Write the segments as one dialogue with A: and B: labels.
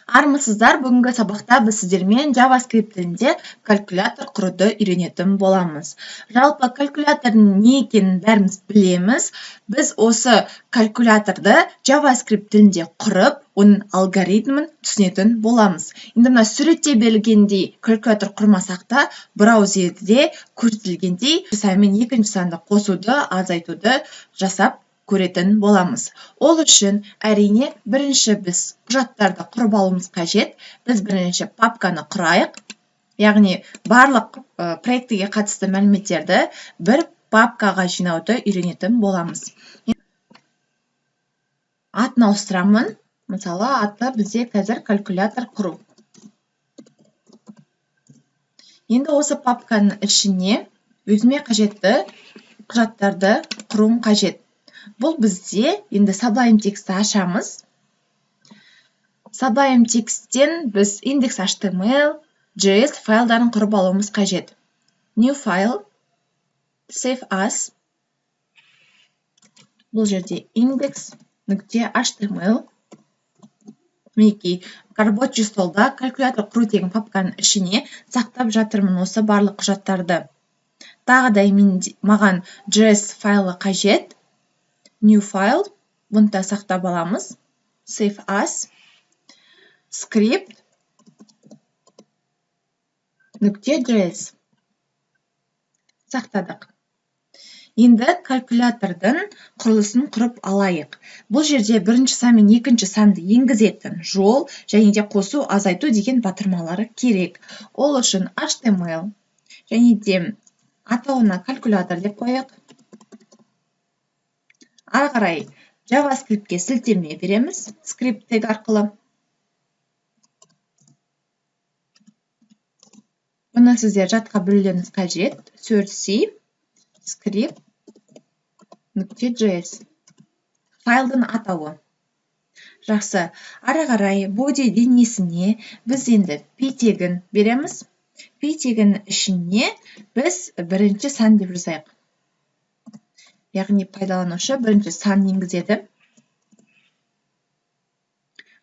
A: Армысыздар, бүгінгі сабақта біз сіздермен JavaScript тілінде калькулятор құруды үйренетін боламыз. Жалпы калькулятордың не екенін бәріміз білеміз. Біз осы калькуляторды JavaScript тілінде құрып, оның алгоритмін түсінетін боламыз. Енді мына суретте берілгендей калькулятор құрмасақ та, браузерде көрсетілгендей сан мен екінші санды қосуды, азайтуды жасап көретін боламыз. Ол үшін, әрине, бірінші біз құжаттарды құрып алуымыз қажет. Біз бірінші папканы құрайық, яғни барлық проектіге қатысты мәліметтерді бір папкаға жинауды үйренетін боламыз. Атын ауыстырамын. Мысалы, аты бізде қазір калькулятор құру. Енді осы папканың ішіне өзіме қажетті құжаттарды құруым қажет. Бұл бізде енді Sublime Textті ашамыз. Sublime Text'тен біз index.html, JS файлдарын құрып алуымыз қажет. New file, save as. Бұл жерде index.html. Мінекей, рабочий столда калькулятор құру деген папканың ішіне сақтап жатырмын осы барлық құжаттарды. Тағы да маған JS файлы қажет. New file, бұны да сақтап аламыз. Save as, script, нүкте JS. Сақтадық. Енді калькулятордың құрылысын құрып алайық. Бұл жерде бірінші сан мен екінші санды енгізетін жол және де қосу, азайту деген батырмалары керек. Ол үшін HTML және де атауына калькулятор деп қояйық. Ары қарай JavaScriptке сілтеме береміз скрипт тег арқылы. Бұны сіздер жатқа білулеріңіз қажет. Src script нүкте JS файлдың атауы. Жақсы. Ары қарай body денесіне біз енді p тегін береміз. P тегінің ішіне біз бірінші сан деп жазайық. Яғни пайдаланушы бірінші сан енгізеді.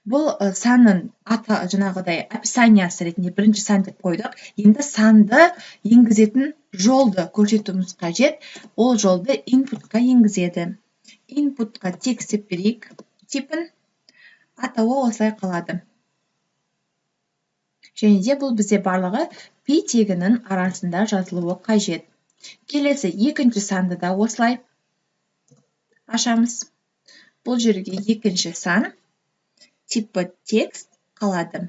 A: Бұл санның аты жаңағыдай описаниясы ретінде бірінші сан деп қойдық. Енді санды енгізетін жолды көрсетуіміз қажет. Ол жолды inputқа енгізеді. Inputқа текст деп берейік типін. Атауы осылай қалады. Және де бұл бізде барлығы p тегінің арасында жазылуы қажет. Келесі екінші санды да осылай ашамыз. Бұл жерге екінші сан типі текст қалады.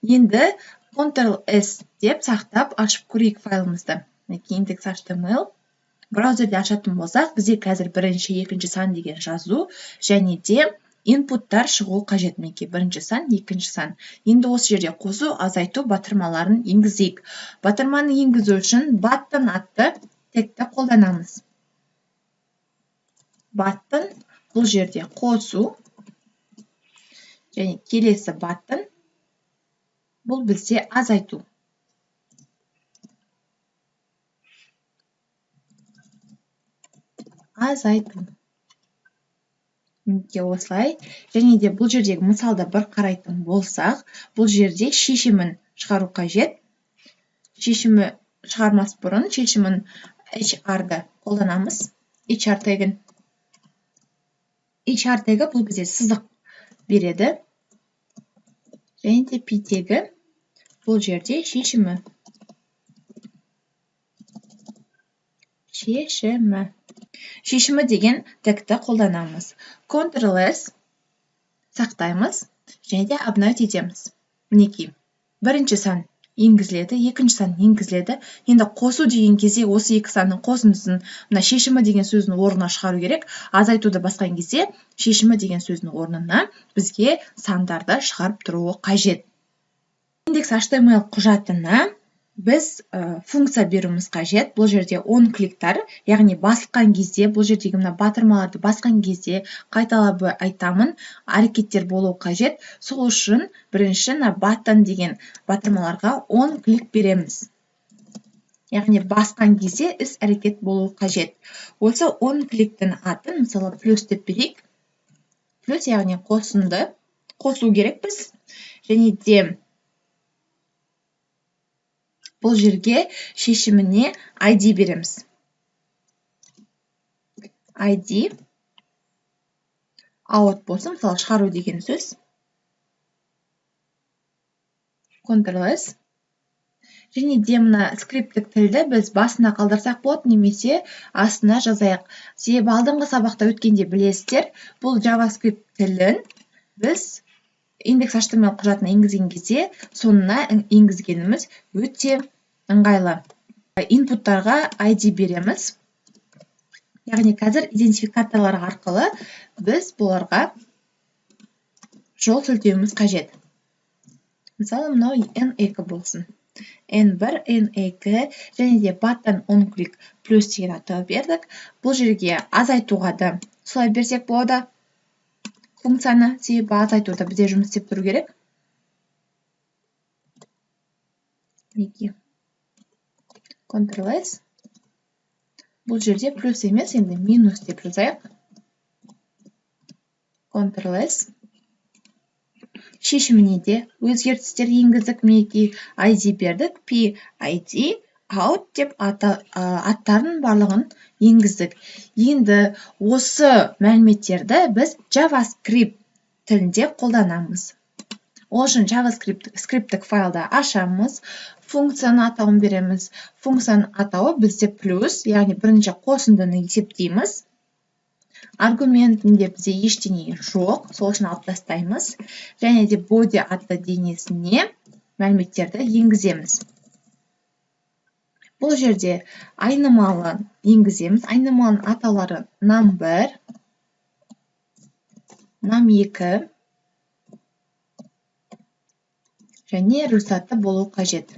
A: Енді Ctrl S деп сақтап ашып көрейік файлымызды. Мінекей index.html. Браузерде ашатын болсақ, бізде қазір бірінші, екінші сан деген жазу және де инпуттар шығу қажет. Мінекей бірінші сан, екінші сан. Енді осы жерде қосу, азайту батырмаларын енгізейік. Батырманы енгізу үшін button атты тегті қолданамыз. Button бұл жерде қосу және келесі button бұл бізде азайту. Азайту. Мінекей осылай. Және де бұл жердегі мысалды бір қарайтын болсақ, бұл жерде шешімін шығару қажет. Шешімі шығармас бұрын шешімін HR-ды қолданамыз. HR тегін. HR тегі бұл бізде сызық береді. Және де P тегі бұл жерде шешімі. Шешімі. Шешімі деген тегті қолданамыз. Ctrl S сақтаймыз және де обновить етеміз. Мінекей, бірінші сан енгізіледі, екінші сан енгізіледі. Енді қосу деген кезде осы екі санның қосындысын мына шешімі деген сөздің орнына шығару керек. Азайтуды басқан кезде шешімі деген сөздің орнына бізге сандарды шығарып тұруы қажет. Index.html құжатына біз функция беруіміз қажет. Бұл жерде on кликтар, яғни басқан кезде, бұл жердегі мына батырмаларды басқан кезде қайталап айтамын, әрекеттер болу қажет. Сол үшін бірінші мына button деген батырмаларға on клик береміз. Яғни басқан кезде іс әрекет болу қажет. Осы on кликтің атын, мысалы, плюс деп берейік. Плюс, яғни қосынды, қосу керекпіз. Және де бұл жерге шешіміне ID береміз. ID out болсын, мысалы шығару деген сөз. Ctrl-S. Және де мына скрипттік тілді біз басына қалдырсақ болады, немесе астына жазайық. Себебі алдыңғы сабақта өткенде білесіздер, бұл JavaScript тілін біз index.html құжатына енгізген кезде соңына енгізгеніміз өте ыңғайлы. Инпуттарға ID береміз. Яғни қазір идентификаторлар арқылы біз бұларға жол сілтеуіміз қажет. Мысалы, мынау N2 болсын. N1, N2 және де button on click плюс деген атау бердік. Бұл жерге азайтуға да солай берсек болады функцияны, себебі азайтуда бізде жұмыс істеп тұру керек. Мінекей. Ctrl-S. Бұл жерде плюс емес, енді минус деп жазайық. Ctrl-S. Шешіміне де өзгерістер енгіздік. Мінекей ID бердік, P ID out деп аттарын барлығын енгіздік. Енді осы мәліметтерді біз JavaScript тілінде қолданамыз. Ол үшін JavaScript скрипттік файлды ашамыз, функцияның атауын береміз. Функцияның атауы бізде плюс, яғни бірінші қосындыны есептейміз. Аргументінде бізде ештеңе жоқ, сол үшін алып тастаймыз. Және де body атты денесіне мәліметтерді енгіземіз. Бұл жерде айнымалы енгіземіз. Айнымалының атаулары num1, num2 және результаты болу қажет.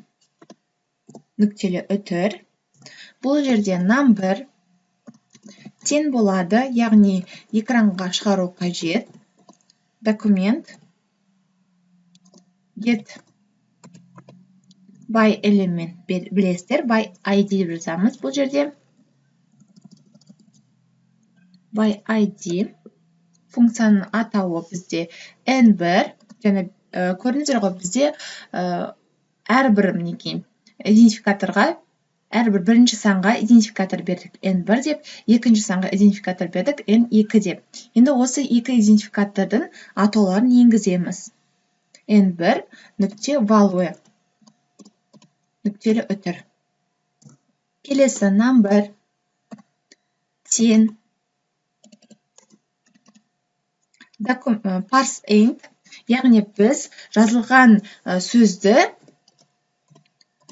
A: Нүктелі үтір. Бұл жерде num1 тең болады, яғни экранға шығару қажет. Документ get by element білесіздер, by ID деп жазамыз бұл жерде. By ID функцияның атауы бізде N1, және көрдіңіздер ғой, бізде әрбір мінекей идентификаторға, әрбір бірінші санға идентификатор бердік N1 деп, екінші санға идентификатор бердік N2 деп. Енді осы екі идентификатордың атауларын енгіземіз. N1 нүкте value нүктелі үтір. Келесі num1 тең parse int, яғни біз жазылған сөзді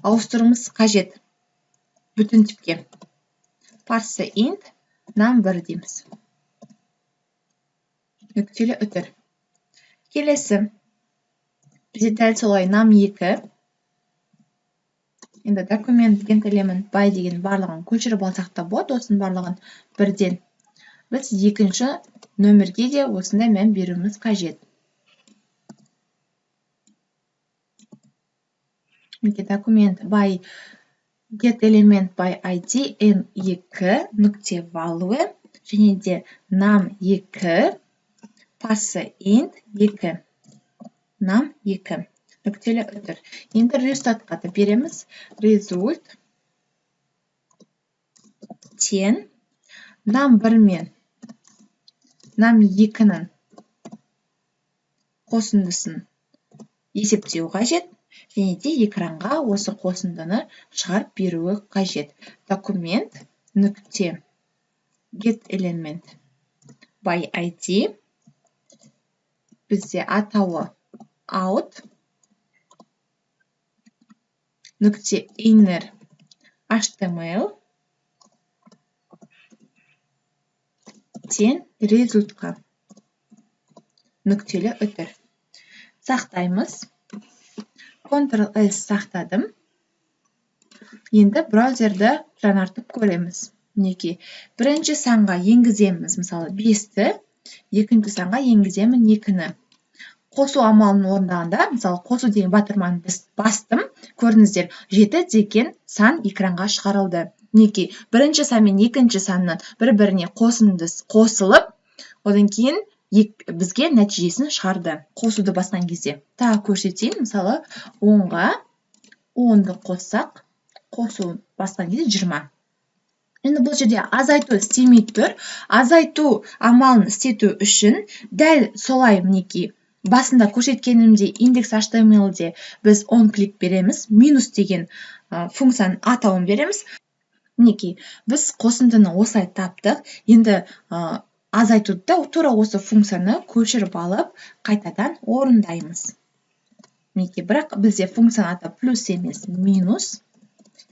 A: ауыстыруымыз қажет бүтін типке. Parse int num1 дейміз. Нүктелі үтір. Келесі бізде дәл солай num2. Енді документ get element by деген барлығын көшіріп алсақ та болады, осының барлығын бірден. Біз екінші нөмірге де осындай мән беруіміз қажет. Мінекей документ by get element by ID N2 нүкте value және де num2 parse int 2 num2 нүктелі үтір. Енді результатқа да береміз. Result тең num1 мен num2-нің қосындысын есептеу қажет. Және де экранға осы қосындыны шығарып беруі қажет. Документ нүкте get element by ID бізде атауы out нүкте inner html тең результқа нүктелі үтір. Сақтаймыз. Ctrl-S сақтадым. Енді браузерді жаңартып көреміз. Мінекей, бірінші санға енгіземіз, мысалы 5-ті, екінші санға енгіземін 2-ні. Қосу амалын орындағанда, мысалы қосу деген батырманы бастым, көрдіңіздер, 7 деген сан экранға шығарылды. Мінекей, бірінші сан мен екінші санның бір-біріне қосындысы қосылып, одан кейін Бізге нәтижесін шығарды қосуды басқан кезде. Тағы көрсетейін. Мысалы, 10-ға 10-ды қоссақ, қосу басқан кезде 20. Енді бұл жерде азайту істемей тұр. Азайту амалын істету үшін дәл солай, мінекей, басында көрсеткенімдей, index HTML-де біз on click береміз, минус деген функцияның атауын береміз. Мінекей, біз қосындыны осылай таптық. Енді азайтуды да тура осы функцияны көшіріп алып, қайтадан орындаймыз. Мінекей, бірақ бізде функцияның аты плюс емес, минус.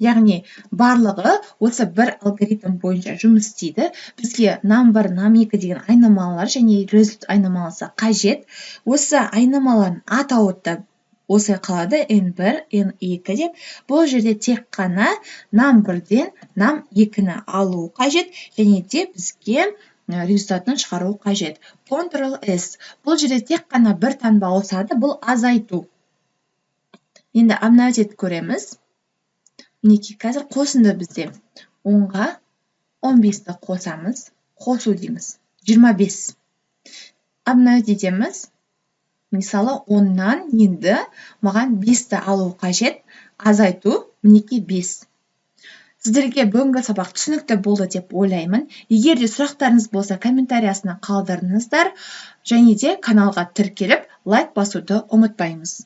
A: Яғни барлығы осы бір алгоритм бойынша жұмыс істейді. Бізге num1, num2 деген айнымалылар және result айнымалысы қажет. Осы айнымалының атауы да осылай қалады: n1, n2 деп. Бұл жерде тек қана num1-ден num2-ні алу қажет және де бізге результатын шығару қажет. Ctrl S. Бұл жерде тек қана бір таңба ауысады, бұл азайту. Енді обновить етіп көреміз. Мінекей, қазір қосынды бізде. 10-ға 15-ті қосамыз, қосу дейміз, 25. Обновить етеміз. Мысалы, 10-нан енді маған 5-ті алу қажет, азайту, мінекей, 5. Сіздерге бүгінгі сабақ түсінікті болды деп ойлаймын. Егер де сұрақтарыңыз болса, комментарий астына қалдырыңыздар және де каналға тіркеліп, лайк басуды ұмытпаймыз.